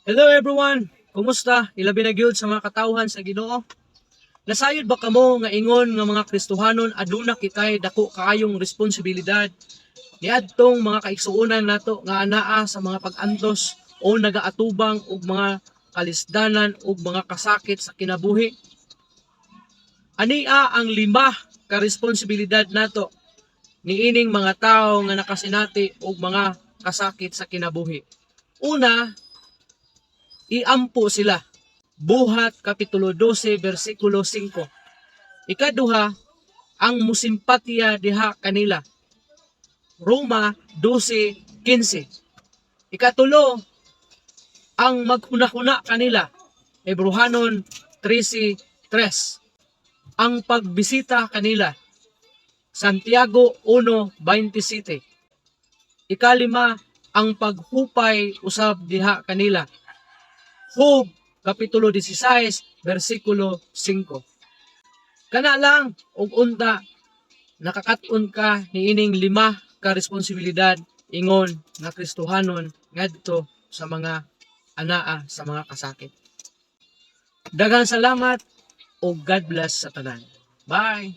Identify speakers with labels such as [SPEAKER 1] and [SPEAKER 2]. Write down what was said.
[SPEAKER 1] Hello everyone! Kumusta? Ilabi na gyud sa mga katawhan sa Ginoo. Nasayod ba kamo nga ingon nga mga Kristohanon aduna kitay dako kaayong responsibilidad niadtong mga kaigsuonan nato nga anaa sa mga pag-antos o nagaatubang og mga kalisdanan ug mga kasakit sa kinabuhi? Ania ang lima ka responsibilidad nato niining mga tawo nga nakasinati og mga kasakit sa kinabuhi. Una, iampo sila. Buhat Kapitulo 12 versikulo 5. Ikaduha, ang musimpatiya diha kanila. Roma 12:15. Ikatulo, ang maghunahuna kanila. Hebrohanon 13:3. Ang pagbisita kanila. Santiago 1:27. Ikalima, ang paghupay usab diha kanila. Job Kapitulo 16 versikulo 5. Kana lang, ug unta nakakat-on ka niining lima ka responsibilidad ingon nga Kristohanon ngadto sa mga anaa sa mga kasakit. Daghang salamat ug God bless sa tanan. Bye.